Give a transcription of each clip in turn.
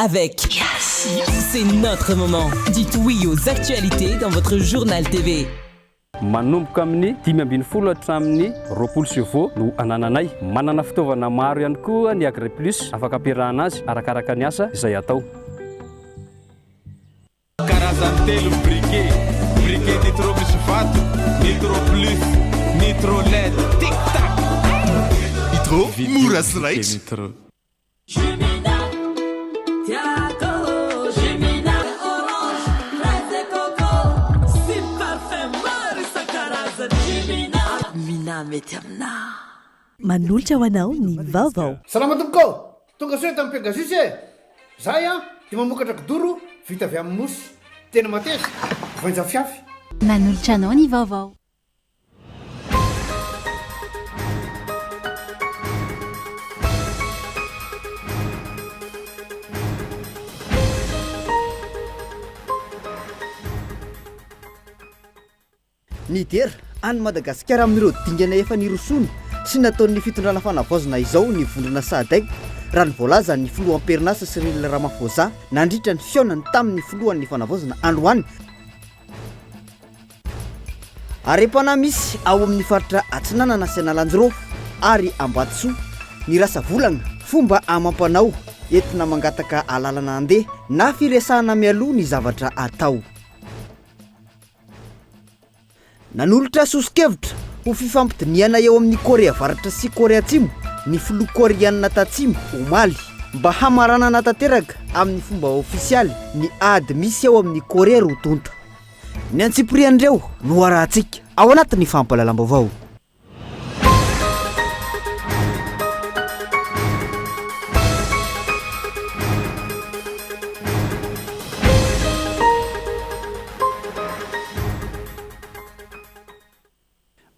Avec C'est notre moment. Dites oui aux actualités dans votre journal TV. Manomboka amin'ny 15 hatramin'ny 20 chevaux no anananay. Manana fitaovana maro ihany koa ny Agriplus afaka ampiarahana azy arakaraka ny asa izay atao. Karazany telo ny briquet, briquet nitro misy vato, nitro plus, nitro led, tic tac! Nitro, mora sy raitra. Manolotra ho anao ny vaovao. Salama tompoko ô! Tonga soa eto amin'ny Pegasus e! Zahay an dia mamokatra kidoro vita avy amin'ny mousse. Tena mateza, voainjafiafy. Manolotra anao ny vaovao. Nidera an'i Madagasikara amin'ireo dingana efa nirosoany sy nataon'ny fitondrana fanavaozana izao ny vondrona Sadec, raha ny voalazan'ny filoha am-perinasa Cyril Ramaphosa nandritra ny fihaonany tamin'ny filohan'ny fanavaozana androany. Harem-panahy misy ao amin'ny faritra Atsinanana sy Analanjirofo ary Ambatosoa ny rasavolana, fomba amam-panao entina mangataka alalana handeha na firesahana mialoha ny zavatra atao. Nanolotra soso-kevitra ho fifampidinihana eo amin'i Korea Avaratra sy Korea Atsimo ny filoha Koreanina Tatsimo omaly mba hamaranana tanteraka amin'ny fomba ofisialy ny ady misy eo amin'i Korea roa tonta. Ny antsipirian'ireo no arahantsika ao anatin'ny fampahalalam-baovao.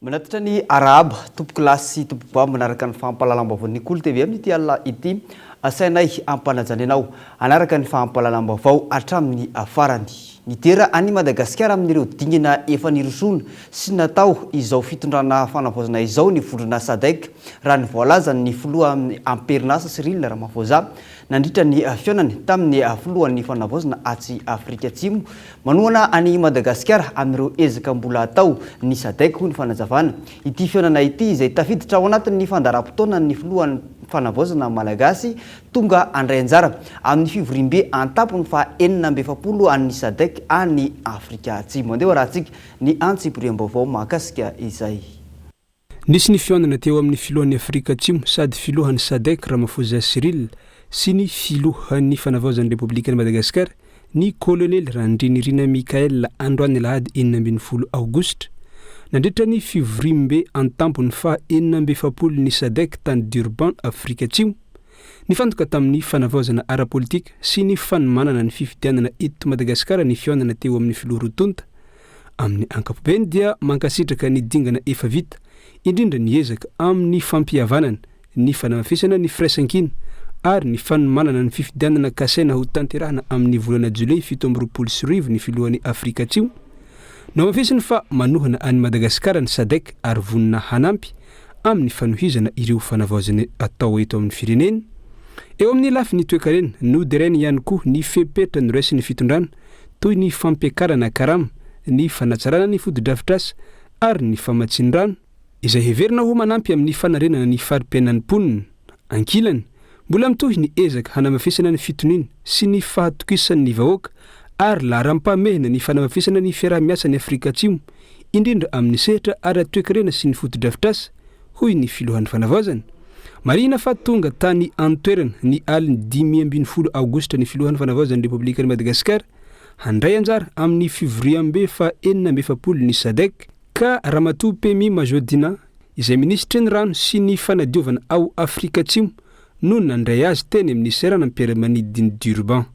Manatitra ny arahaba, tompokolahy sy tompokovavy manaraka ny fampahalalam-baovaon'ny Kolo TV amin'ity alina ity. Asainay ampanajana ianao hanaraka ny fampahalalam-baovao hatramin'ny farany. Nidera an'i Madagasikara amin'ireo dingana efa nirosoana sy natao izao fitondrana fanavaozana izao ny vondrona Sadec, raha ny voalazan'ny filoha am-perinasa Cyril Ramaphosa nandritra ny fihaonany tamin'ny filohan'ny fanavaozana atsy Afrika Atsimo. Manohana an'i Madagasikara amin'ireo ezaka mbola atao ny Sadec, hoy ny fanazavana. Ity fihaonana ity izay tafiditra ao anatin'ny fandaharam-potoanan'ny filohan'ny fanavaozana malagasy tonga handray anjara amin'ny fivoriambe an-tampony faha 46 an'ny Sadec any Afrika Atsimo. Andeha hoarahantsika ny antsipiriam-baovao mahakasika izay. Nisy ny fihaonana teo amin'ny filohan'i Afrika Atsimo sady filohan'ny Sadec Ramaphosa Cyril sy ny filohan'ny fanavaozan'ny Repoblikan'i Madagasikara, ny Kolonely Randrianirina Michaël androany alahady 16 aogositra, nandritra ny fivoriambe an-tampony faha 46 ny Sadec tany Durban Afrika Atsimo. Nifantoka tamin'ny fanavaozana ara-politika sy ny fanomanana ny fifidianana eto Madagasikara ny fihaonana teo amin'ny filoha roa tonta. Amin'ny ankapobeny dia mankasitraka ny dingana efa vita, indrindra ny ezaka amin'ny fampihavanana, ny fanamafisana ny firaisankina ary ny fanomanana ny fifidianana kasaina ho tanterahana amin'ny volana jolay 2027 ny filohan'i Afrika Atsimo. Nohamafisiny fa manohana an'i Madagasikara ny Sadec ary vonona hanampy amin'ny fanohizana ireo fanavaozana atao eto amin'ny firenena. Eo amin'ny lafiny toekarena, noderainy ihany koa ny fepetra noraisin'ny fitondrana toy ny fampiakarana karama, ny fanatsarana ny fotodrafitrasa ary ny famatsian-drano, izay heverina ho manampy amin'ny fanarenana ny fari-piainan'ny mponina. Ankilany, mbola mitohy ny ezaka hanamafisana ny fitoniana sy ny fahatokisan'ny vahoaka ary laharam-pahamehana ny fanamafisana ny fiaraha-miasan'i Afrika Atsimo, indrindra amin'ny sehatra ara-toekarena sy ny fotodrafitrasa, hoy ny filohan'ny fanavaozana. Marihina fa tonga tany an-toerana ny alin'ny 15 aogositra ny filohan'ny fanavaozan'ny Repoblikan'i Madagasikara handray anjara amin'ny fivoriambe faha 46 ny Sadec ka Ramatoa Pemi Majodina izay minisitry ny rano sy ny fanadiovana ao Afrika Atsimo no nandray azy teny amin'ny seranam-piaramanidin'i Durban.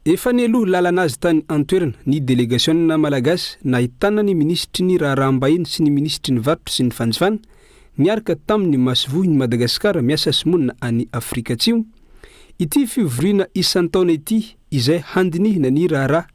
Efa nialoha lalana azy tany an-toerana ny delegasiona malagasy nahitana ny minisitry ny Raharaham-bahiny sy ny minisitry ny Varotra sy ny Fanjifana niaraka tamin'ny masoivohon'i Madagasikara miasa sy monina any Afrika Atsimo. Ity fivoriana isan-taona ity izay handinihina ny raharaha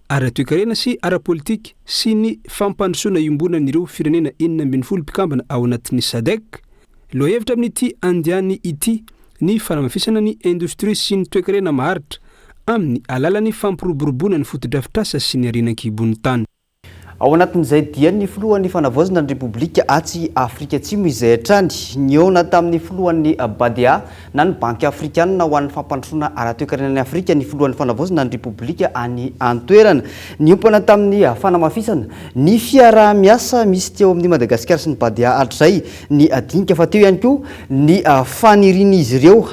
ara-toekarena sy ara-politika sy ny fampandrosoana iombonan'ireo firenena 16 mpikambana ao anatin'ny Sadec. Lohahevitra amin'ity andiany ity ny fanamafisana ny indostria sy ny toekarena maharitra amin'ny alalan'ny fampiroboroboana ny fotodrafitrasa sy ny harena an-kibon'ny tany. Ao anatin'izay dian'ny filohan'ny Fanavaozana ny Repoblika atsy Afrika Atsimo izay hatrany, nihaona tamin'ny filohan'ny BADEA na ny Banky Afrikanina ho an'ny Fampandrosoana ara-toekarenan'i Afrika ny filohan'ny Fanavaozana ny Repoblika any an-toerana. Niompana tamin'ny fanamafisana ny fiaraha-miasa misy teo amin'i Madagasikara sy ny BADEA hatrizay ny dinika fa teo ihany koa ny fanirian'izy ireo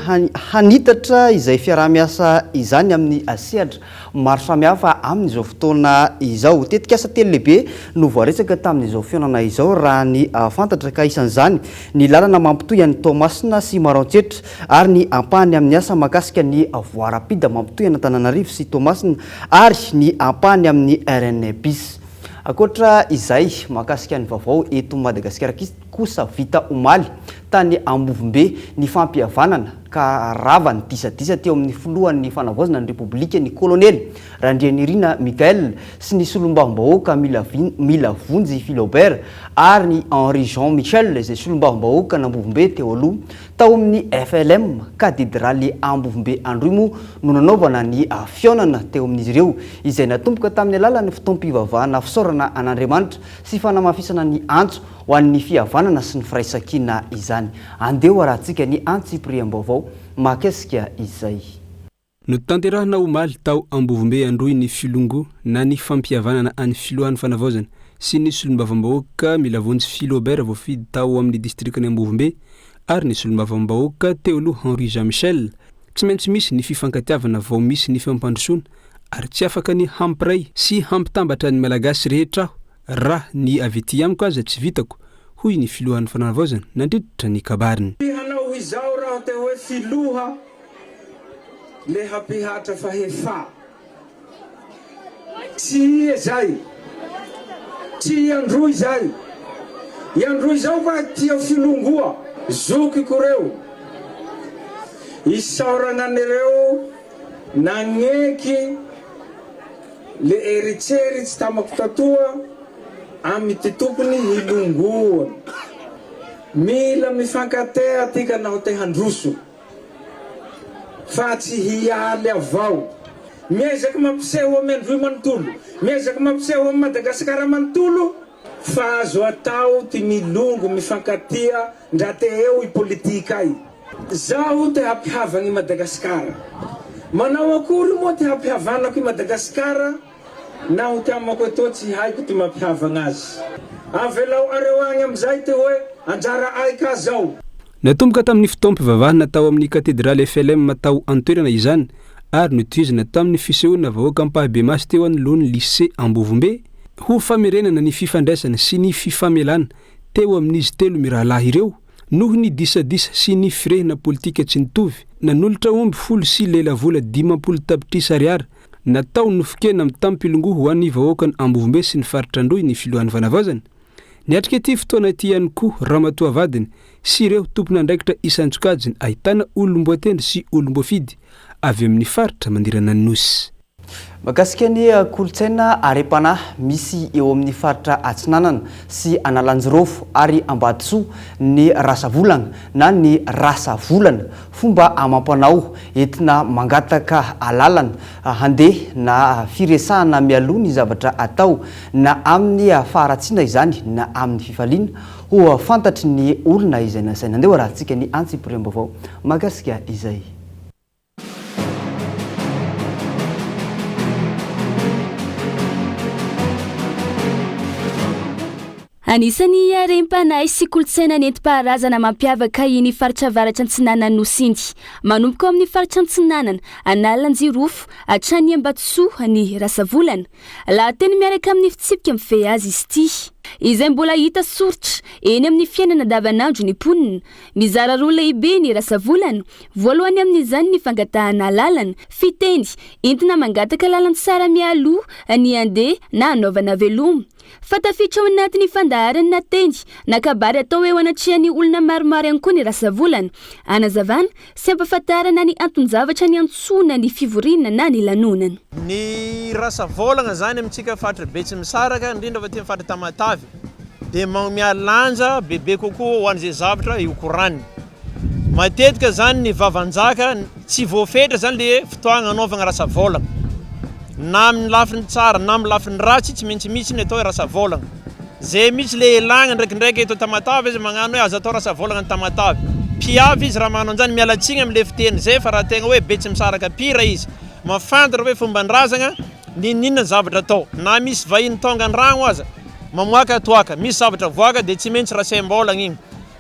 hanitatra izay fiaraha-miasa izany amin'ny sehatra maro samihafa amin'izao fotoana izao. Tetikasa telo lehibe no voaresaka tamin'izao fihaonana izao raha ny fantatra ka isan'izany ny lalana mampitohy an'i Toamasina sy Maroantsetra ary ny ampahany amin'ny asa mahakasika ny voie rapide mampitohy an'Antananarivo sy Toamasina ary ny ampahany amin'ny RN bis. Ankoatra izay, mahakasika ny vaovao eto Madagasikara kosa vita omaly tany Ambovombe ny fampihavanana ka rava ny disadisa teo amin'ny filohan'ny Fanavaozana ny Repoblika ny Kolonely Randrianirina Michaël sy ny solombavambahoaka Milavonjy Philobert ary ny Henri Jean Michel izay solombavambahoakan'Ambovombe teo aloha tao amin'ny FLM Katedraly Ambovombe Androy moa no nanaovana ny fihaonana teo amin'izy ireo izay natomboka tamin'ny alalan'ny fotoam-pivavahana fisaorana an'Andriamanitra sy fanamafisana ny antso ho an'ny fihavanana sy ny firaisankina izany. Andeha ho arahantsika ny antsipiriam-baovao mahakasika izay. Notanterahina omaly tao Ambovombe Androy ny filongo na ny fampihavanana an'ny filohan'ny Fanavaozana sy ny solombavambahoaka Milavonjy Philobert voafidy tao amin'ny distrikan'i Ambovombe ary ny solombavambahoaka teo aloha Henri Jean Michel. Tsy maintsy misy ny fifankatiavana vao misy ny fampandrosoana ary tsy afaka ny hampiray sy hampitambatra ny Malagasy rehetra aho Ra ny avy ety amiko aza tsy vitako, hoy ny filohan'ny Fanavaozana nandritra ny kabariny. Ty hanao izao raho te hoe filoha le hampihatra fahefà. Tsy ie zay. Tsy i Androy zay. I Androy zao va tia filongoa? Zokiko reo. Isaoragna an'ireo nagneky. Le eritseritsy tamako tatoa amy ty tokony hilongoa. Mila mifankatea tika naho te handroso fa tsy hialy avao. Miezaky mampiseho amy Androy manontolo, miezaky mampiseho amy Madagasikara manontolo fa azo atao ty milongo mifankatia ndra te eo i politikay. Zaho te hampihavagna i Madagasikara. Manao akory moa ty hampihavanako i Madagasikara naho ty amako etoa tsy haiko ty mampihavagna azy. Avelao areo agny amizay ty hoe anjara ay ka zao. Natomboka tamin'ny fotoam-pivavahana tao amin'ny Katedraly FLM tao an-toerana izany ary notohizina tamin'ny fisehoana vahoaka ampahibemaso teo anoloan'ny Lycée Ambovombe ho famerenana ny fifandraisana sy ny fifamelana teo amin'izy telo mirahalahy ireo. Noho ny disadisa sy ny firehina politika tsy nitovy, nanolotra omby folo sy lelavola 50 tapitrisa ariary natao nofon-kena mitam-pilongoa ho an'ny vahoakan' Ambovombe sy ny faritra Androy ny filohan'ny Fanavaozana. Niatrika ity fotoana ity ihany koa Ramatoa vadiny sy ireo tompon'andraikitra isan-tsokajiny ahitana olom-boatendry sy olom-boafidy avy amin'ny faritra manerana ny Nosy. Mahakasika ny kolontsaina harem-panahy misy eo amin'ny faritra Atsinanana sy Analanjirofo ary Ambatosoa ny rasavolagna na ny rasavolana, fomba amam-panao entina mangataka alalana handeha na firesahana mialoha ny zavatra atao na amin'ny faharatsiana izany na amin'ny fifaliana ho fantatry ny olona izay nasaina. Andeha ho arahantsika ny antsipiriam-baovao mahakasika izay. Anisan'ny harem-panahy sy kolontsaina nentim-paharazana mampiavaka iny faritra avaratra antsinanan'ny Nosy iny. Manomboka ao amin'ny faritra Antsinanana, Analanjirofo, hatrany Ambatosoa ny Rasavolana. Lahateny miaraka amin'ny fitsipika mifehy azy izy ity. Izay mbola hita soritra eny amin'ny fiainana andavanandro ny mponina. Mizara roa lehibe ny rasavolana. Voalohany amin'izany ny fangatahana alalana, fiteny, entina mangataka lalantsara mialoha ny handeha na hanaovana veloma. Fa tafiditra ao anatin'ny fandaharana teny na kabary atao eo anatrehan'ny olona maromaro ihany koa ny rasavolana. Anazavana sy ampahafantarana ny anton-javatra niantsoana ny fivoriana na ny lanonana. Ny rasavôlagna zany amintsika faritra Betsimisaraka, indrindra fa aty amin'ny faritra Tamatave, dia magnomea lanja bebe kokoa ho an'izay zavatra ikoraniny. Matetika zany ny vavan-jaka tsy voafetra zany le fotoagna anaovagna rasavôlagna. Na amin'ny lafiny tsara na amin'ny lafiny ratsy tsy maintsy misy ny atao hoe rasavôlagna. Zay mihitsy le elagna ndraikindraiky eto Tamatave izy magnano hoe aza atao rasavôlagna ny Tamatave. Mpiavy izy raha magnano an'zany, miala tsigny amle fiteny zay fa raha tegna hoe Betsimisaraka pire izy. Mahafantatra hoe fomban-drazagna n'inon'inona zavatra atao. Na misy vahiny tônga an-dragno aza mamoaka toaka, misy zavatra avoaka de tsy maintsy rasaim-bôlagna igny.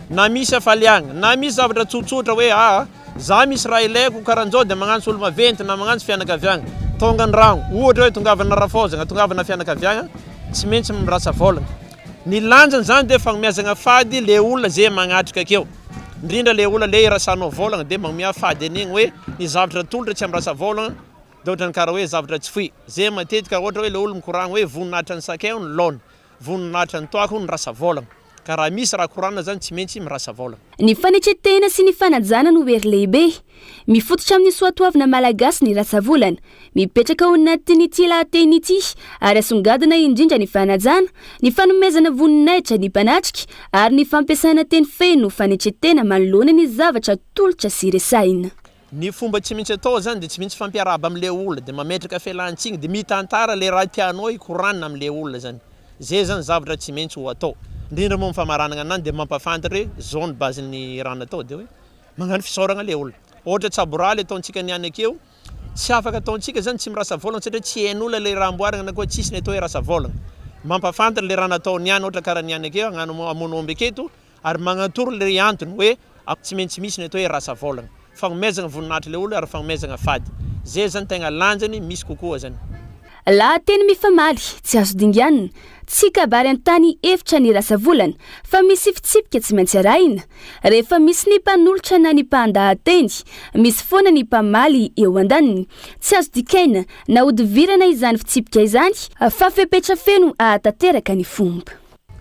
Na misy hafaliagna, na misy zavatra tsotsotra hoe aa za misy raha ilaiko karan'zao de magnantso olo maventy na magnantso fianakaviagna tonga an-dragno, ohatra hoe tongavana rafaozagna, tongavana fianakaviagna, tsy maintsy mirasa vôlagna. Ny lanjany zany de fagnomiazagna fady le olona ze magnatrika akeo, indrindra le olona le irasanao vôlagna de magnomia fady an'igny hoe ny zavatra atolotra tsy mirasa vôlagna de ohatrany karaha hoe zavatra tsy foy, ze matetika ohatra hoe le olo mikoragna hoe voninahitra ny sakay hono laona, voninahitra ny toaka hono rasa vôlagna. Ka raha misy raha koranina zany tsy maintsy mirasa vaolana. Ny fanetren-tena sy ny fanajana no hery lehibe. Mifototra amin'ny soatoavina malagasy ny ratsavolana. Mipetraka ao anatin'ity lahateny ity ary asongadina indrindra ny fanajana, ny fanomezana voninahitra ny mpanatrika ary ny fampiasana teny feno fanetren-tena manoloana ny zavatra atolotra sy resahina. Ny fomba tsy maintsy atao zany de tsy maintsy fampiarahaba amle olona de mametraka fialan-tsiny de mitantara le raha tianao hikoranina amle olona zany. Zay zany zavatra tsy maintsy ho atao. Indrindra moa am famaranagna anany de mampafantatra hoe zao ny base ny raha natao de hoe magnano fisaoragna le olona. Ohatra tsaboraly ataontsika niany akeo, tsy afaka ataontsika zany tsy mirasa vôlagna satria tsy hain'olona le raha amboarigna na koa tsisy ny atao hoe rasa vôlagna. Mampafantatra le raha natao niany ohatra karaha niany akeo hagnano hamono omby aketo Ary magnatoro le antony hoe tsy maintsy misy ny atao hoe rasa vaolagna. Fagnomezagna voninahitry le olo ary fagnomezagna fady. Zay zany tegna lanjany misy kokoa zany. Lahateny mifamaly, tsy azo dinganina, tsy kabary an-tany efitra ny rasa volana, fa misy fitsipika tsy maintsy arahina. Rehefa misy ny mpanolotra na ny mpandahateny, misy foana ny mpamaly eo andaniny. Tsy azo dikaina na hodivirana izany fitsipika izany, fa fepetra feno ahatanteraka ny fomba.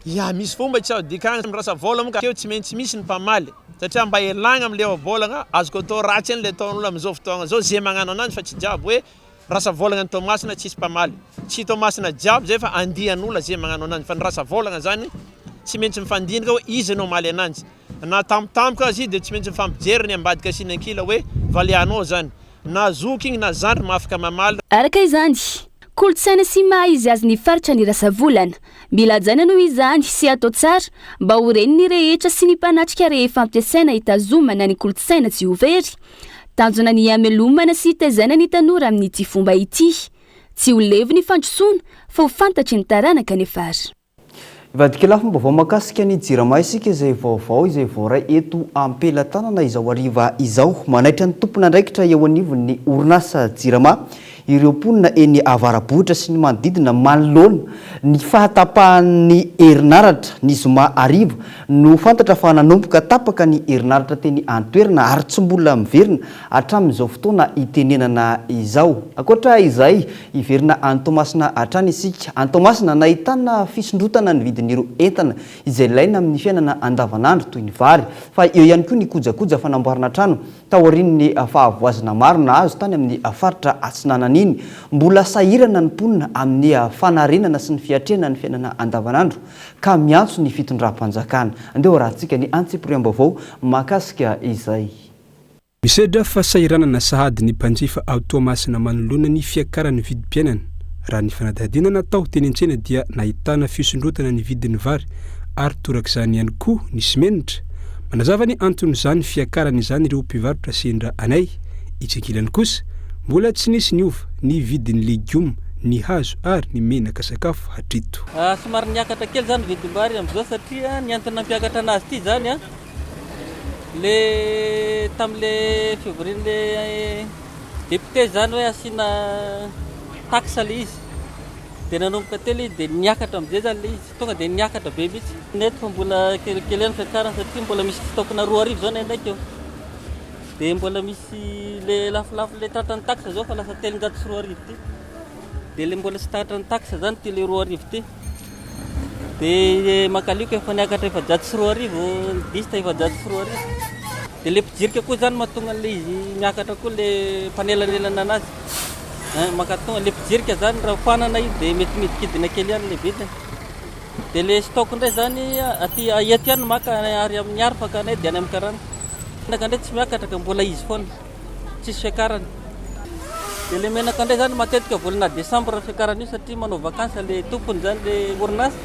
Ya misy fomba tsy azo dikana mirasa vôla moa ka akeo tsy maintsy misy ny mpamaly satria mba elagna amle ohabolagna azoko atao ratsy anle ataon'olo amzao fotoagna zao ze magnano ananjy fa tsy jiaby hoe rasa vôlagna ny Toamasina tsisy mpamaly tsy Toamasina jiaby zay fa andian'olo ze magnano ananjy fa ny rasa vôlagna zany tsy maintsy mifandinika hoe iza no hamaly ananjy na tampotampoka aza izy de tsy maintsy mifampijery ny ambadika sy ny ankila hoe valianao zany na zoky igny na zandry mahafaka mamaly. Araka izany, kolontsaina sy maha izy azy ny faritra ny rasavolana. Mila hajaina noho izany sy atao tsara mba ho ren'ny rehetra sy ny mpanatrika rehefa ampiasaina hitazomana ny kolontsaina tsy ho very. Tanjona ny hamelomana sy hitaizana ny tanora amin'ity fomba ity. Tsy ho levy ny fandrosoana fa ho fantatry ny taranaka ny fara. Hivadika lafim-baovao mahakasika ny Jirama isika izay vaovao izay voaray eto am-pelatanana izao hariva izao. Manaitra ny tompon'andraikitra eo anivon'ny orinasa Jirama ireo mponina eny Avarabohitra sy ny manodidina manoloana ny fahatapahan'ny herinaratra. Ny zoma hariva no fantatra fa nanomboka tapaka ny herinaratra teny an-toerana ary tsy mbola miverina hatramin'izao fotoana itenenana izao. Ankoatra izay, hiverina any Toamasina hatrany isika. Any Toamasina, nahitana fisondrotana ny vidin'ireo entana izay ilaina amin'ny fiainana andavanandro toy ny vary, fa eo ihany koa ny kojakoja fanamboarana trano Taorian'ny fahavoazana maro nahazo tany amin'ny faritra Atsinanana iny, mbola sahirana ny mponina amin'ny fanarenana sy ny fiatrehana ny fiainana andavanandro ka miantso ny fitondram-panjakana. Andeha hoarahantsika ny antsipiriam-baovao mahakasika izay. Misedra fahasahiranana sahady ny mpanjifa ao Toamasina manoloana ny fiakaran'ny vidim-piainana. Raha ny fanadihadiana natao teny an-tsena dia nahitana fisondrotana ny vidin'ny vary ary torak'izany ihany koa ny simenitra. Manazava ny anton'izany fiakarana izany ireo mpivarotra sendra anay. Etsy ankilany kosa, mbola tsy nisy niova ny vidin'ny legioma, ny hazo ary ny menaka sakafo hatreto. Somary niakatra kely zany vidim-bary amin'izao satria ny antony nampiakatra anazy ity zany an, le tamin'le fivorian'le député zany hoe asiana taxe le izy. Dia nanomboka teo ilay izy dia niakatra amin'izay izany ilay izy. Tonga dia niakatra be mihitsy. Nety fa mbola kelikely ihany ny fiakarany satria mbola misy stock-na 2000 izao ny anay keo. Dia mbola misy le lafolafo le tratran'ny taxe izao fa lasa 2300 ity. Dia le mbola tsy tratran'ny taxe izany ity le 2000 ity. Dia makalioka efa niakatra 2400, ny dista 2400. Dia le mpijirika koa izany mahatonga an'ilay izy miakatra koa le mpanelanelana anazy. Mankatonga le mpijirika zany raha foanana io dia mety midikidina kely ihany le vidiny. Dia le stock indray zany aty eto ihany no maka ary amin'ny ary fakanay dia any amin'ny karana. Menaka indray tsy miakatra ka mbola izy foana. Tsisy fiakarany. Dia le menaka indray zany matetika volana décembre fiakarany io satria manao vacances le tompony zany le orinasa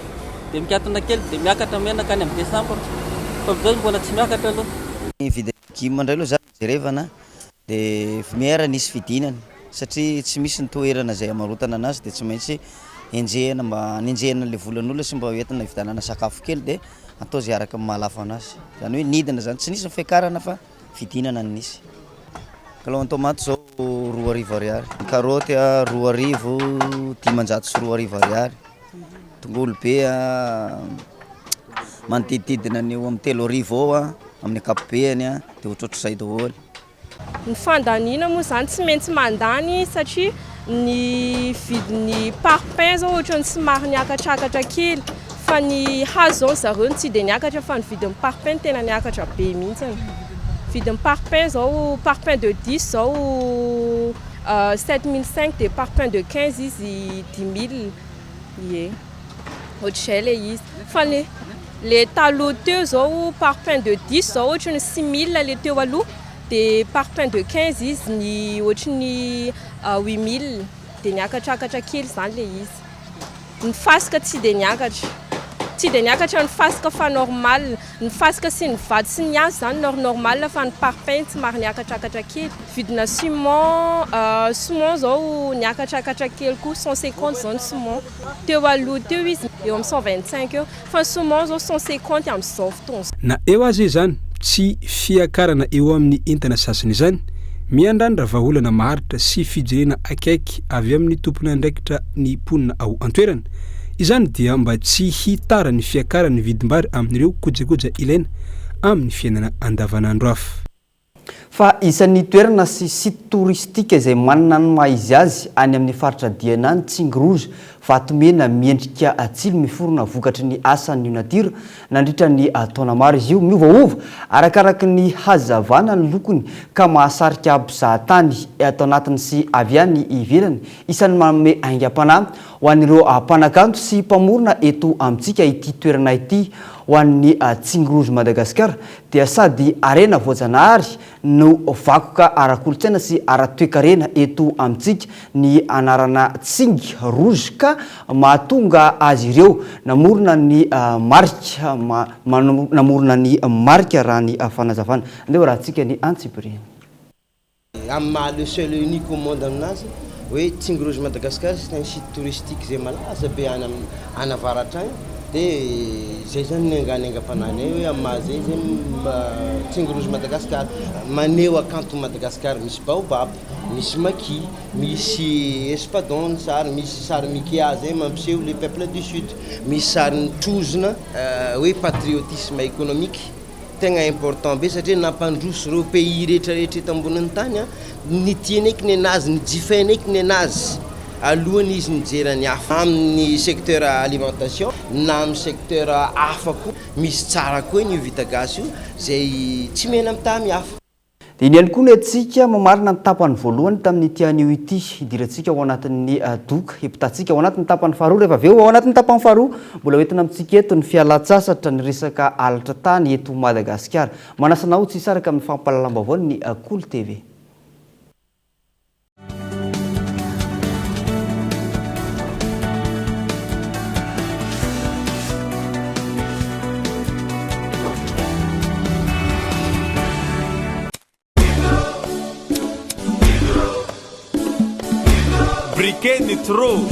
dia mikatona kely dia miakatra menaka any amin'ny décembre. Fa amin'izao izy mbola tsy miakatra aloha. Ny vidin'ny légume indray aloha zany jerevana Dia miera nisy fidinana satria tsy misy ny toerana izay hamarotana anazy dia tsy maintsy enjehina mba hanenjehina an'ilay volan'olona sy mba hoentina hividianana sakafo kely dia atao izay araka ny mahalafo anazy. Izany hoe nidina izany, tsy nisy ny fiakarana fa fidinana no nisy. Kilao tomaty izao 2000 ariary, ny karaoty 2000, 2500 ariary, tongolo be manodidididina ny eo amin'ny 3000 eo amin'ny ankapobeny dia ohatrohatr'izay daholo. Ny fandaniana moa izany tsy maintsy mandany satria ny vidin'ny parpaing izao ohatran'ny somary niakatrakatra kely fa ny hazo izao ry zareo no tsy dia niakatra fa ny vidin'ny parpaing no tena niakatra be mihitsy. Vidin'ny parpaing izao parpaing de dix izao sept mille cinq dia parpaing de quinze izy dix mille, ie ohatr'izay ilay izy fa ny Le taloha teo zao parpaing de dix zao ohatry ny 6000 le teo aloha de parpaing de 15 izy ny ohatry ny 8000 de niakatrakatra kely zany le izy. Ny fasika tsy de niakatra, tsy de niakatra ny fasika fa normal, ny fasika sy ny vato sy ny hazo zany nor normal fa ny parpaing somary niakatrakatra kely. Vidina ciment, ciment zao niakatrakatra kely koa 150 zao ny ciment. Teo aloha teo izy eo amin'ny 125 eo fa ny saumon zao 150 amin'izao fotoana izao. Na eo aza izany tsy fiakarana eo amin'ny entana sasany izany, miandrandra vahaolana maharitra sy fijerena akaiky avy amin'ny tompon'andraikitra ny mponina ao an-toerana. Izany dia mba tsy hitara ny fiakaran'ny vidim-bary amin'ireo kojakoja ilaina amin'ny fiainana andavanandro hafa. Fa isan'ny toerana sy site touristique izay manana ny maha izy azy any amin'ny faritra Diana ny Tsingy Rouge, vato mena miendrika tsilo miforona vokatry ny asan'ny natiora nandritra ny taona maro izy io. Miovaova arakaraky ny hazavana ny lokony ka mahasarika mpizahatany ato anatiny sy avy any ivelany. Isan'ny manome aingam-panahy ho an'ireo mpanakanto sy mpamorona eto amintsika ity toerana ity ho an'ny Tsingy Rouge Madagascar dia sady harena voajanahary no vakoka ara-kolontsaina sy ara-toekarena eto amintsika ny anarana Tsingy Rouge ka mahatonga azy ireo namorona ny marika namorona ny marika raha ny fanazavana. Andeha ho arahantsika ny antsipiriany. Amin'ny maha le seul et unique au monde aminazy hoe Tsingy Rouge Madagascar c'est un site touristique izay malaza be any amin'ny any avaratra agny dia zay zany ny angano aingam-panahinay hoe amin'ny maha zay zay Tsingy Rouge Madagascar maneho hakanton'i Madagascar misy baobab, misy maki, misy espadon ny sary, misy sary Mikea zay mampiseho le peuple du sud, misy sarin'ny trozona hoe patriotisme économique. Tegna important be satria nampandroso ireo pays rehetra rehetra eto ambonin'ny tany an, ny tiany eky nenazy, ny jifainy eky nenazy alohany izy nijery ny hafa amin'ny secteur alimentation na amin'ny secteur hafa koa, misy tsara koa eny io vita gasy io zay tsy mena mitaha amin'ny hafa. Dia iny ihany koa ny antsika mamarana ny tapany voalohany tamin'ity anio ity. Hidirantsika ao anatin'ny doka, hipitantsika ao anatin'ny tapany faharoa rehefa avy eo. Ao anatin'ny tapany faharoa, mbola hoentina amintsika eto ny fialan-tsasatra, ny resaka halatra tany eto Madagasikara. Manasa anao tsy hisaraka amin'ny fampahalalam-baovaon'ny Kolo TV. Briquet nitro.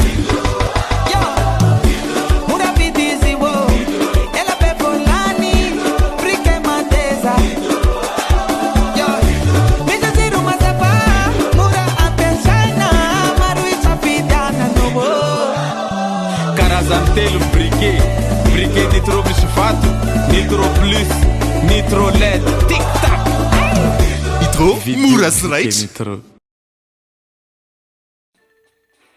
Nitro led tic tac. Nitro, mora sy raitra.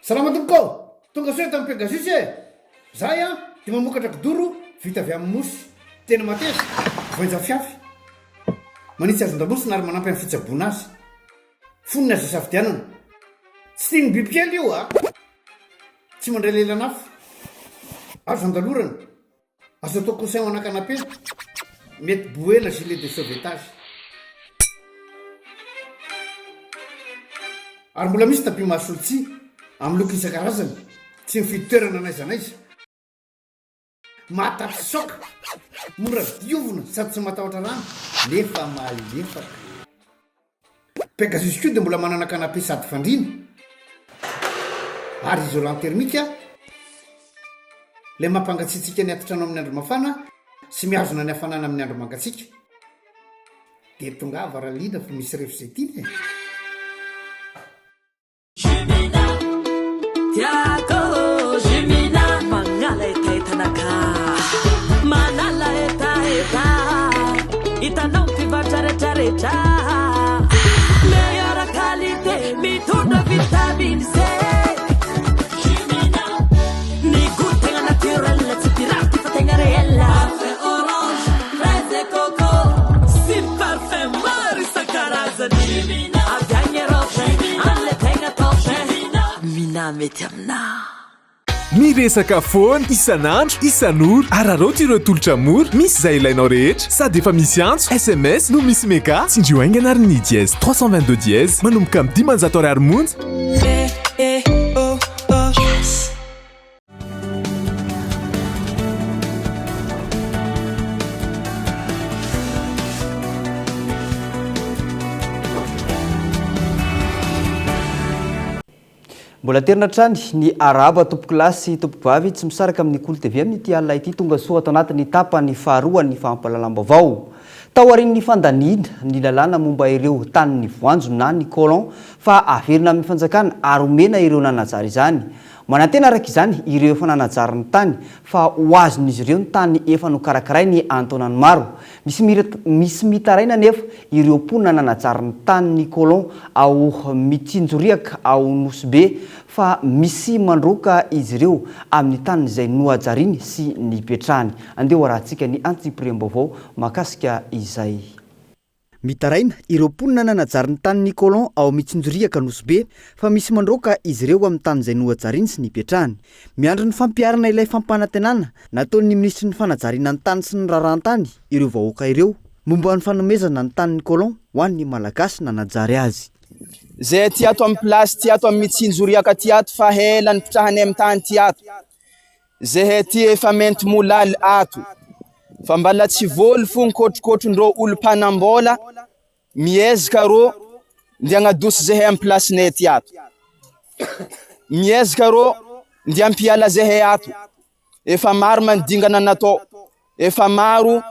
Salama tompoko ô! Tonga soa eto amin'ny Pegasus e! Zahay an dia mamokatra kidoro vita avy amin'ny mousse. Tena mateza, voainja fiafy. Manitsy hazon-damosina ary manampy amin'ny fitsaboana azy. Fonony azo isafidianana. Tsy tian'ny bibikely io a! Tsy mandray lelan'afo. Azo andalorana. Azo atao coussin ho ana canapé. Mety bouée na gilet de sauvetage. Ary mbola misy tapis mahasolo tsihy, amin'ny loko isan-karazany. Tsy mifidy toerana n'aiza n'aiza. Mahatapy-saoka, mora diovina sady tsy matahotra rano nefa malefaka. Pegasus koa dia mbola manana canapé sady fandriana ary isolant thermique ilay mampangatsiatsiaka ny atitrano amin'ny andro mafana sy mihazona ny hafanana amin'ny andro mangatsiaka. Dia tongava raha liana fa misy ref izay tiana e! Tiako Jumina Manala hetahetanakà Manala hetaheta Hitanao mpivarotra retraretra Meilleure qualité Mitondra vitamine C Jumina Ny goût tegna naturel Tsy pirate fa tegna réel Parfum orange, fraise et coco Sy parfum maro isan-karazany Jumina Avy agny Europe, amle tegna top Mina mety aminà. Miresaka foana, isan'andro, isan'ora. Araraoty ireo tolotra mora, misy izay ilainao rehetra. Sady efa misy antso, sms, no misy mega. Tsindrio haingana ary ny dièse 322 dièse manomboka amin'ny 500 ariary monja. Eh, eh, oh, oh. Yes. Mbola aterina hatrany ny arahaba tompokolahy sy tompokovavy tsy misaraka amin'ny Kolo TV amin'ity alina ity tonga soa ato anatin'ny tapany faharoan'ny fampahalalam-baovao. Taorian'ny fandaniana ny lalàna momba ireo tanin'ny voanjo na ny colon fa averina amin'ny fanjakana ary omena ireo nanajary izany Manantena araka izany ireo efa nanajary ny tany fa ho azon'izy ireo ny tany efa nokarakarainy an-taonany maro. Misy misy mitaraina anefa ireo mponina nanajary ny tanin'ny colon ao Mitsinjoriaka ao Nosy Be fa misy mandroaka izy ireo amin'ny taniny izay nohajariny sy nipetrahany. Andeha ho arahantsika ny antsipiriam-baovao mahakasika izay. Mitaraina ireo mponina nanajary ny tanin'ny colon ao Mitsinjoriaka Nosy Be fa misy mandroaka izy ireo amin'ny tany izay nohajariny sy nipetrahany. Miandry ny fampiharana ilay fampanantenana nataon'ny minisitry ny fanajariana ny tany sy ny raharahan-tany ireo vahoaka ireo momba ny fanomezana ny tanin'ny colon ho an'ny Malagasy nanajary azy. Zay aty ato amin'ny place ty ato amin'ny Mitsinjoriaka ty ato fa ela nipetrahanay amin'ny tany ty ato. Zehe ty efa mento molaly ato fa mbala tsy voly fo ny kotrokotron-dreo olo mpanambola miezaka rô nde agnadosy zehe am place nay ty ato miezaka rô nde ampiala zehe ato efa maro man dingana natao efa maro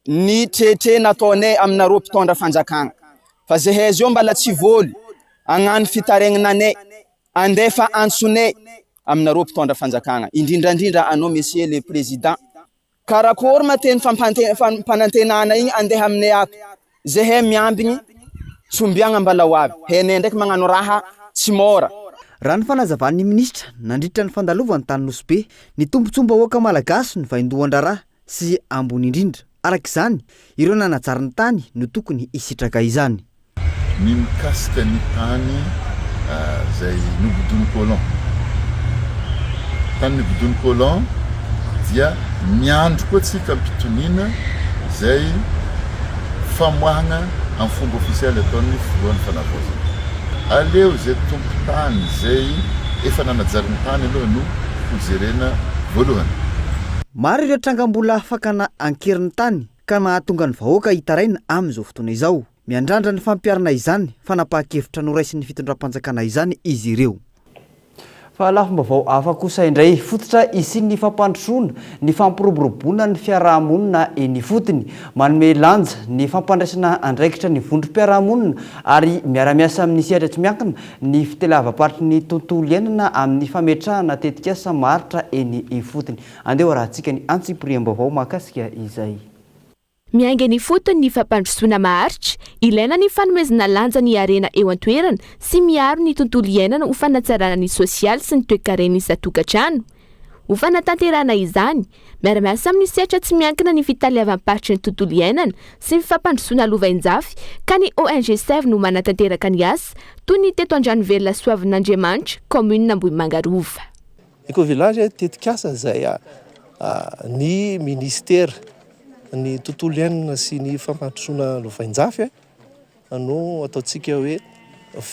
ny tretre nataonay aminareo mpitondra fanjakagna fa zehe zao mbala tsy voly agnano fitaregnananay Andefa antsonay aminareo mpitondra fanjakagna, indrindrandrindra anao Monsieur le Président, karakôry ma teny fampanantenana igny andeha aminay ato, zahay miambigny tsy ombiagna mbala ho avy, hainay ndraiky magnano raha tsy môra. Raha ny fanazavan'ny minisitra nandritra ny fandalovany tany Nosy Be, ny tombontsoam-bahoaka malagasy no vaindohan-draharaha sy ambony indrindra. Araka izany, ireo nanajary ny tany no tokony hisitraka izany. Ny mikasika ny tany izay nobodoin'ny colon. Tany nobodoin'ny colon dia miandry koa tsika am-pitoniana izay famoahana amin'ny fomba ofisialy ataon'ny filohan'ny fanavaozana. Aleo izay tompon-tany izay efa nanajary ny tany aloha no hojerena voalohany. Maro ireo tranga mbola fakana an-keriny tany ka mahatonga ny vahoaka hitaraina amin'izao fotoana izao. Miandrandra ny fampiharana izany fanapahan-kevitra noraisin'ny fitondram-panjakana izany izy ireo. Fa lafim-baovao hafa kosa indray, fototra hisian'ny fampandrosoana ny fampiroboroboana ny fiaraha-monina eny ifotony. Manome lanja ny fampandraisana andraikitra ny vondrom-piarahamonina ary miara-miasa amin'ny sehatra tsy miankina ny fiteleavam-paritry ny tontolo iainana amin'ny fametrahana tetikasa maharitra eny ifotony. Andeha ho arahantsika ny antsipiriam-baovao mahakasika izay. Miainga eny ifotony ny fampandrosoana maharitra, ilaina ny fanomezana lanja ny harena eo an-toerana sy miaro ny tontolo iainana ho fanatsarana ny sosialy sy ny toekaren'ny isan-tokantrano. Ho fanatanterahana izany, miara-miasa amin'ny sehatra tsy miankina ny fitaleavam-paritry ny tontolo iainana sy ny fampandrosoana lovainjafy ka ny ONG Save no manatanteraka ny asa, toy ny teto Andranovelona Soavinandriamanitra, kaominina Ambohimanga Rova. Eco-village tetikasa izay ny minisitera ny tontolo iainana sy ny fampandrosoana lovainjafy no ataontsika hoe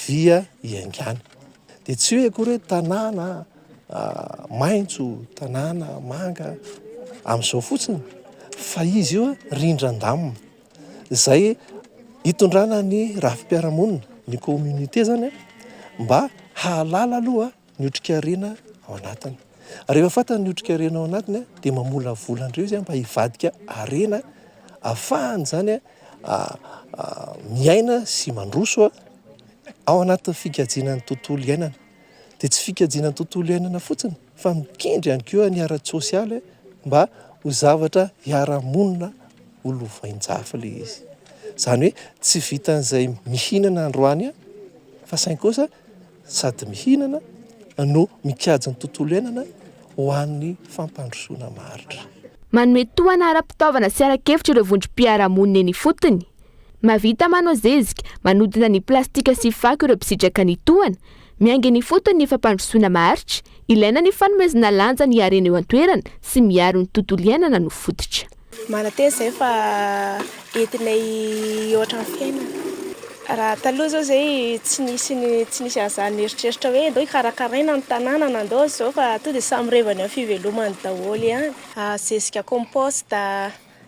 via iaingàna. Dia tsy hoe akory hoe tanàna maitso, tanàna manga amin'izao fotsiny fa izy io rindran-damina izay hitondrana ny rafi-piarahamonina, ny communauté izany mba hahalala aloha ny otrikarena ao anatiny. Rehefa fantany ny otrikarena ao anatiny dia mamolavola an'ireo izy mba hivadika harena ahafahany izany miaina sy mandroso ao anatin'ny fikajiana ny tontolo iainana. Dia tsy fikajiana ny tontolo iainana fotsiny fa mikendry ihany koa ny ara-tsosialy mba ho zavatra hiara-monina ho lovain-jafy ilay izy. Izany hoe tsy vitan'izay mihinana androany fa saingy kosa sady mihinana no mikajy ny tontolo iainana ho an'ny fampandrosoana maharitra. Manome tohana ara-pitaovana sy ara-kevitra ireo vondrom-piarahamonina eny ifotony. Mahavita manao zezika, manodina ny plastika sy fako ireo mpisitraka ny tohana. Miainga eny ifotony ny fampandrosoana maharitra. Ilaina ny fanomezana lanja ny harena eo an-toerana sy miaro ny tontolo iainana no fototra. Manantena izay fa entinay hihoatra ny fiainana. Raha taloha izao izay tsy nisy tsy nisy an'izany eritreritra hoe ndao hikarakaraina ny tanàna na ndao izao fa tonga dia samy revany amin'ny fivelomany daholo ihany. Zezika compost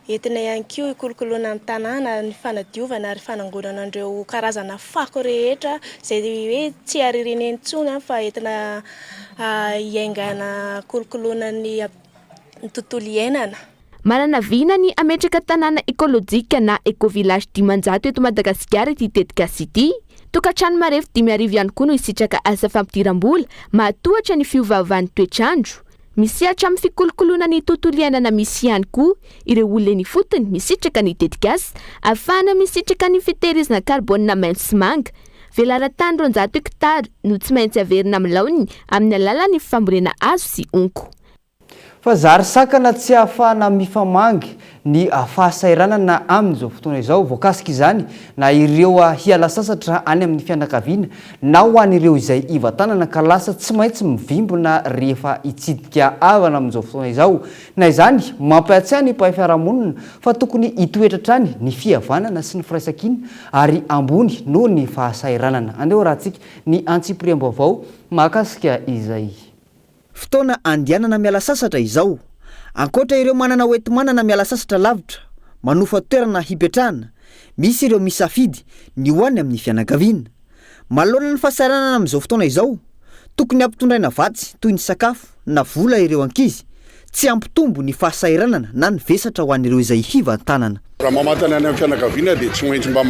entina ihany koa hikolokoloana ny tanàna, ny fanadiovana ary fanangonana an'ireo karazana fako rehetra izay hoe tsy aririana intsony fa entina hiaingana kolokoloana ny ny tontolo iainana. Manana vina ny hametraka tanàna ekolojika na eco-village 500 eto Madagasikara ity tetikasa ity. Tokantrano marefo 5000 ihany koa no hisitraka asa fampidiram-bola mahatohatra ny fiovaovan'ny toetr'andro. Misehatra amin'ny fikolokoloana ny tontolo iainana misy ihany koa ireo olona eny ifotony misitraka ny tetikasa ahafahana misitraka ny fitehirizana karbônina maitso sy manga. Velaran-tany 200 hektara no tsy maintsy averina amin'ny laoniny amin'ny alalan'ny fambolena hazo sy honko. Fa zary sakana tsy ahafahana mifamangy ny fahasahiranana amin'izao fotoana izao. Voakasika izany na ireo hiala sasatra any amin'ny fianakaviana na ho an'ireo izay hivantanana ka lasa tsy maintsy mivimbina rehefa hitsidika havana amin'izao fotoana izao. Na izany, mampiatsiahy ny mpahay fiarahamonina fa tokony hitoetra hatrany ny fihavanana sy ny firaisankina ary ambony noho ny fahasahiranana. Andeha hoarahantsika ny antsipiriam-baovao mahakasika izay. Fotoana andehanana miala sasatra izao. Ankoatra ireo manana hoenti-manana miala sasatra lavitra, manofa toerana hipetrahana, misy ireo misafidy ny ho any amin'ny fianakaviana. Manoloana ny fahasahiranana amin'izao fotoana izao, tokony hampitondraina vatsy toy ny sakafo na vola ireo ankizy, tsy hampitombo ny fahasahiranana na ny vesatra ho an'ireo izay hivantanana. Raha mamantana any amin'ny fianakaviana dia tsy maintsy mba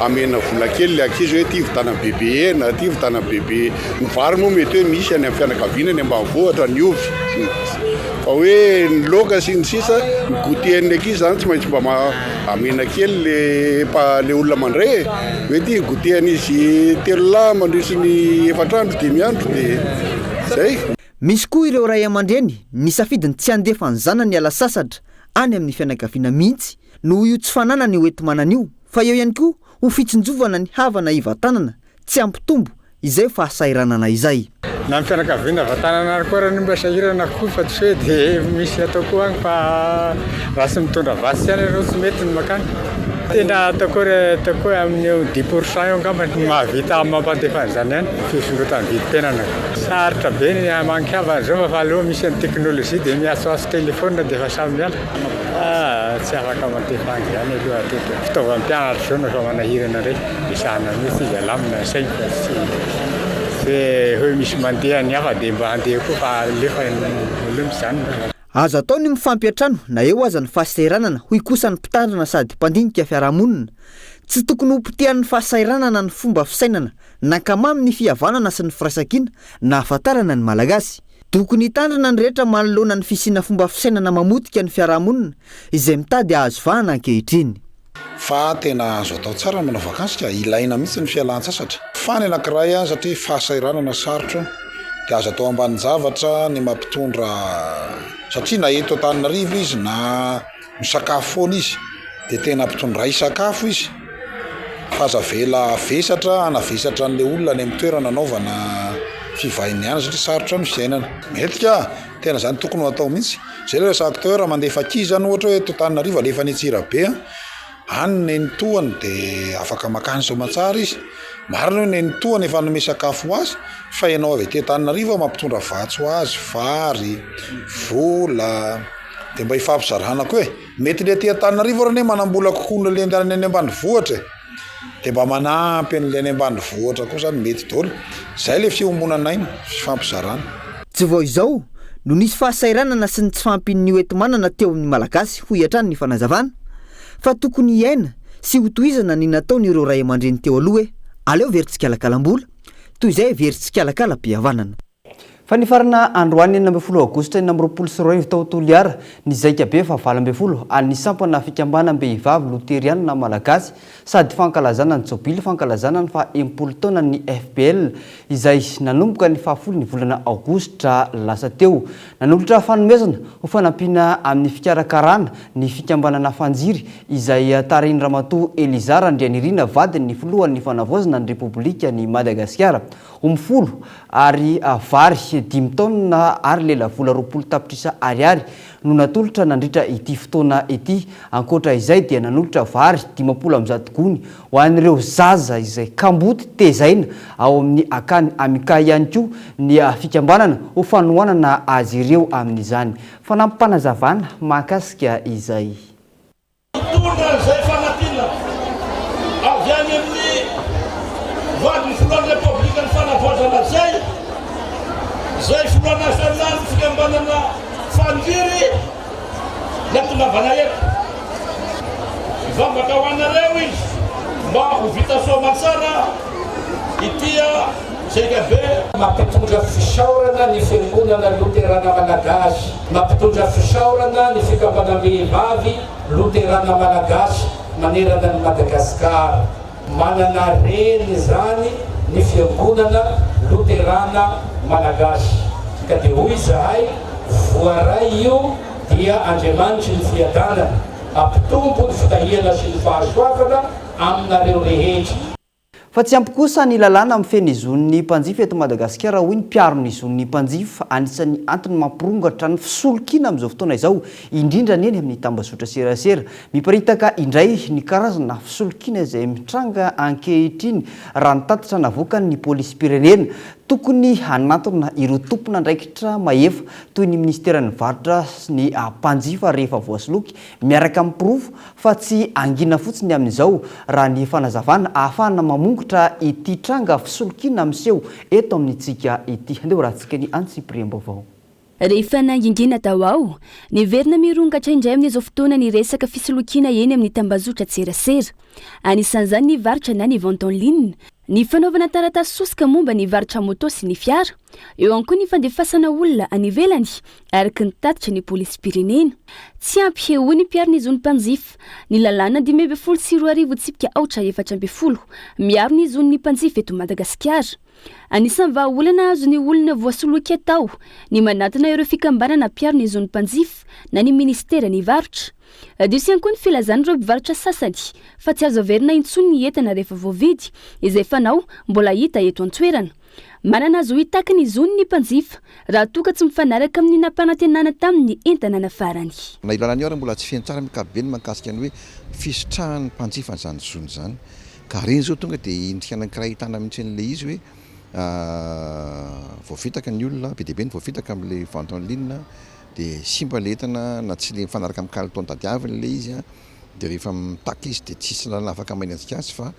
amena vola kely ilay ankizy hoe ity vidana bebe hena, ity vidana bebe ny vary moa mety hoe misy any amin'ny fianakaviana any ambanivohitra ny ovy sy ny sisa. Fa hoe ny laoka sy ny sisa, ny goûter an'ny ankizy izany tsy maintsy mba amena kely le le olona mandray e. Hoe ity goûter an'izy telolahy mandritry ny efatra andro, dimy andro dia izay. Misy koa ireo ray aman-dreny nisafidy ny tsy handefa ny zanany hiala sasatra any amin'ny fianakaviana mihitsy noho io tsy fananany hoenti-manana io fa eo ihany koa ho fitsinjovana ny havana hivantanana tsy hampitombo izay fahasahiranana izay. Na ny fianakaviana vantanana ary koa ary mba sahirana koa fa tsy hoe dia misy atao koa agny fa raha tsy mitondra vatsy ihany ianao tsy mety ny makany. Tena ataoko hoe ataoko hoe amin'ny eo dix pour cent eo angamba no mahavita mampandefa an'izany any, fisondrotan'ny vidim-piainana. Sarotra be ny hamangy havana izao fa fa aleo misy an'ny teknolojia dia miantsoantso telephone dia efa samy miala. Ah, tsy afaka mandefa any izany aloha hatreto. Fitaovam-pianatra izao no efa manahirana indray. Ezahana mihitsy izy alamina ny sainy fa tsy tsy hoe misy mandeha ny hafa dia mba handeha koa fa alefa aleo mijanona. Azo atao ny mifampiantrano na eo aza ny fahasahiranana, hoy kosa ny mpitandrina sady mpandinika fiarahamonina. Tsy tokony ho potehan'ny fahasahiranana ny fomba fisainana Nankamamy ny fihavanana sy ny firaisankina nahafantarana ny Malagasy. Tokony hitandrina ny rehetra manoloana ny fisiana fomba fisainana mamotika ny fiarahamonina izay mitady hahazo vahana ankehitriny. Fa tena azo atao tsara ny manao vakansy ka, ilaina mihitsy ny fialan-tsasatra. Fa ny anankiray satria fahasahiranana sarotra dia azo atao ambanin-javatra ny mampitondra satria na eto Antananarivo izy na misakafo foana izy dia tena ampitondray sakafo izy fa aza avela havesatra hanavesatra an'ilay olona any amin'ny toerana anaovana fivahiniana satria sarotra ny fiainana. Mety ka! Tena zany tokony ho atao mihitsy. Zay le resahako teo hoe raha mandefa ankizy zany ohatra hoe eto Antananarivo alefa any Antsirabe an, any ny nenitoany de afaka makany soamantsara izy. Marina hoe nenitoany efa hanome sakafo ho azy fa ianao avy aty Antananarivo mampitondra vatsy ho azy, vary, vola, de mba hifampizarana koa e. Mety le aty Antananarivo ary anie manam-bola kokoa noho le any ambanivohitra e. Dia mba manampy an'ilay any ambanivohitra koa zany mety daholo. Zay le fiombonan'aina, fifampizarana. Tsy vao izao no nisy fahasahiranana sy ny tsy fahampian'ny hoenti-manana teo amin'ny Malagasy, hoy hatrany ny fanazavana, fa tokony hiaina sy hotohizana ny nataon'ireo ray aman-dreny teo aloha hoe aleo very tsikalakalam-bola toy izay very tsikalakalam-pihavanana. Fa nifarana androany 16 aogositra 2026 tao Toliara ny zaikabe faha 18 an'ny sampana fikambanam-behivavy loterianina malagasy sady fankalazana ny jobily fankalazana ny faha 60 taonan'ny FPL izay nanomboka ny faha folo ny volana aogositra lasa teo. Nanolotra fanomezana ho fanampiana amin'ny fikarakarana ny fikambanana Fanjiry izay tarihin'i Ramatoa Eliza Randrianirina vadin'ny filohan'ny fanavaozana ny Repoblikan'i Madagasikara. Omby folo ary vary dimy taonina ary lelavola 20 tapitrisa ariary no natolotra nandritra ity fotoana ity. Ankoatra izay dia nanolotra vary 150 gony ho an'ireo zaza izay kamboty tezaina ao amin'ny akany Amika ihany koa ny fikambanana ho fanohanana azy ireo amin'izany. Fanampim-panazavana mahakasika izay. Mitondra an'izay fanampiana avy any amin'ny vadin'ny filohan'ny Repoblikan'ny Fanavaozana izay, izay filoha nasionalin'ny fikambanana Faniry ny hahatongavana eto. Mivavaka ho anareo izy mba ho vita soamantsara ity zaikabe. Mampitondra fisaorana ny Fiangonana Loterana Malagasy. Mampitondra fisaorana ny fikambanam-behivavy Loterana Malagasy manerana an'i Madagasikara. Manana reny izany ny Fiangonana Loterana Malagasy. Ka dia hoy izahay, voaray io dia Andriamanitry ny fiadanana, hampitombo ny fitahiana sy ny fahasoavana aminareo rehetra. Fa tsy ampy kosa ny lalàna mifehy ny zon'ny mpanjifa eto Madagasikara, hoy ny mpiaro ny zon'ny mpanjifa. Anisan'ny antony mampirongatra ny fisolokiana amin'izao fotoana izao, indrindra ny eny amin'ny tambazotra serasera. Miparitaka indray ny karazana fisolokiana izay mitranga ankehitriny, raha ny tatitra navoakan'ny polisim-pirenena. Tokony hanantona ireo tompon'andraikitra mahefa toy ny minisiteran'ny varotra sy ny mpanjifa rehefa voasoloky miaraka amin'ny porofo fa tsy hangina fotsiny amin'izao, raha ny fanazavana ahafahana mamongotra ity tranga fisolokiana miseho eto amintsika ity. Andeha horahantsika ny antsipiriam-baovao. Rehefa nangingina tao aho, niverina mirongatra indray amin'izao fotoana ny resaka fisolokiana eny amin'ny tambazotran-tserasera. Anisan'izany ny varotra na ny vente en ligne, ny fanaovana taratasy sosoka momba ny varotra moto sy ny fiara. Eo ihany koa ny fandefasana olona any ivelany, araka ny tatitry ny polisim-pirenena. Tsy ampy, hoy ny mpiaro ny zon'ny mpanjifa, ny lalàna 2015 tsipika aotra 14, miaro ny zon'ny mpanjifa eto Madagasikara. Anisan'ny vahaolana azon'ny olona voasoloky atao ny manatona ireo fikambanana mpiaro ny zon'ny mpanjifa na ny minisiteran'ny varotra. Diso ihany koa ny filazan'ireo mpivarotra sasany fa tsy azo averina intsony ny entana rehefa voavidy, izay fanao mbola hita eto an-toerana. Manana zo hitaky ny zony ny mpanjifa raha toa ka tsy mifanaraka amin'ny nampanantenana taminy ny entana nafarany. Na io lalana io ary mbola tsy feno tsara amin'ny ankapobeny mahakasika ny hoe fisitrahan'ny mpanjifa an'izany zony izany. Ka ireny izao tonga dia endrika anankiray ahitana mihitsy an'ilay izy hoe voafitaka ny olona, be dia be ny voafitaka amin'ilay vente en ligne dia simba ilay entana na tsy ilay mifanaraka amin'ny kalitao tadiaviny ilay izy dia rehefa mitaky izy dia tsisy lalana afaka manenjika azy fa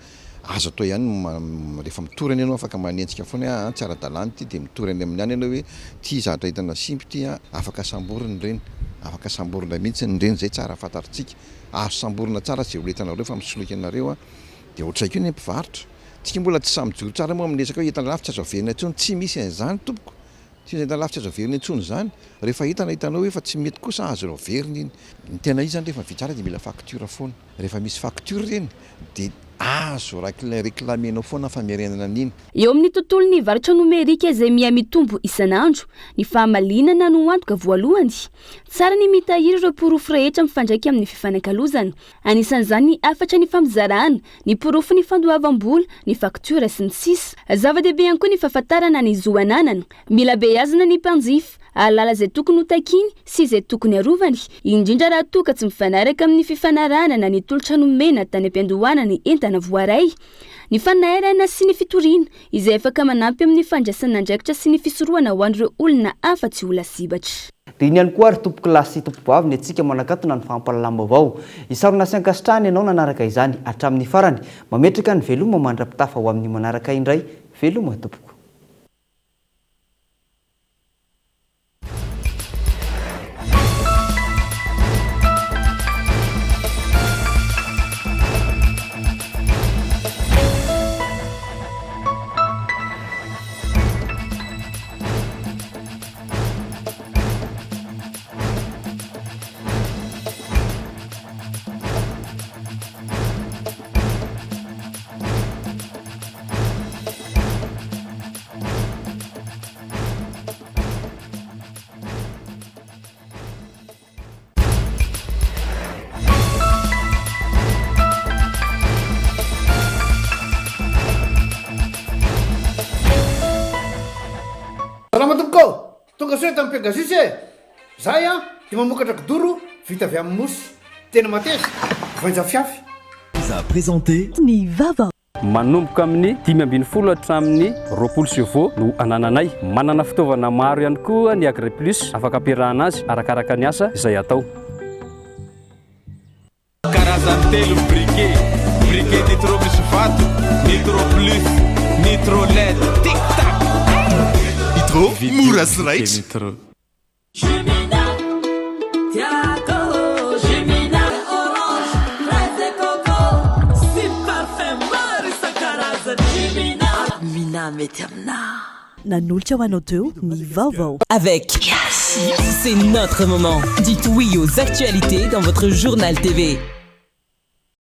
Azo atao ihany ny rehefa mitory anie ianao afaka manenjika foana hoe aa tsy ara-dalàna ity dia mitory any aminy any ianao hoe ity zavatra entana simba ity a, afaka samborina ireny, afaka samborina mihitsy ireny, izay tsara fantatritsika, azo samborina tsara izay olona hitanareo fa misoloky anareo a, dia ohatr'izay koa ny mpivarotra, tsika mbola tsy samy mijoro tsara moa amin'ny resaka hoe entana lafo tsy azo averina intsony, tsy misy an'izany tompoko. Tsy misy entana lafo tsy azo averina intsony izany. Rehefa entana hitanao hoe efa tsy mety kosa azonao averina iny. Ny tena izy izany rehefa mividy tsara dia mila facture foana. Rehefa misy facture ireny dia azo réclamer-nao foana ny famerenana an'iny. Eo amin'ny tontolon'ny varotra nomerika izay miha-mitombo isan'andro, ny fahamalinana no antoka voalohany. Tsara ny mitahiry ireo porofo rehetra mifandraika amin'ny fifanakalozana. Anisan'izany ny hafatra nifampizarana, ny porofon'ny fandoavam-bola, ny faktiora, sy ny sisa. Zava-dehibe ihany koa ny fahafantarana ny zo ananana. Mila beazina ny mpanjifa, hahalala izay tokony ho takiany sy izay tokony harovany, indrindra raha toa ka tsy mifanaraka amin'ny fifanarahana na ny tolotra nomena tany am-piandohana ny entana voaray. Ny fanairana sy ny fitoriana, izay afaka manampy amin'ny fandraisana andraikitra sy ny fisorohana ho an'ireo olona hafa tsy ho lasibatra. Dia iny ihany koa ary tompokolahy sy tompokovavy ny antsika manakatona ny fampahalalam-baovao. Isaorana sy ankasitrahana ianao nanaraka izany hatramin'ny farany. Mametraka ny veloma mandra-pitafa ho amin'ny manaraka indray. Veloma tompoko. Salama tompoko ô! Tonga soa eto amin'ny Pegasus e! Zahay an dia mamokatra kidoro vita avy amin'ny mousse. Tena mateza, voainja fiafy. Vous a présenté. Ny vava. Manomboka amin'ny 15 hatramin'ny 20 chevaux no anananay. Manana fitaovana maro ihany koa ny Agriplus afaka ampiarahana azy arakaraka ny asa izay atao. Karazany telo ny briquet, briquet nitro misy vato, nitro plus, nitro led, tic tac. Nitro, mora sy raitra. Jumina, tiako Jumina Orange, fraise et coco Sy parfum maro isan-karazany Jumina, Mina mety aminà. Nanolotra ho anao teo ny vaovao. Avec Yes, c'est notre moment. Dites oui aux actualités dans votre journal TV.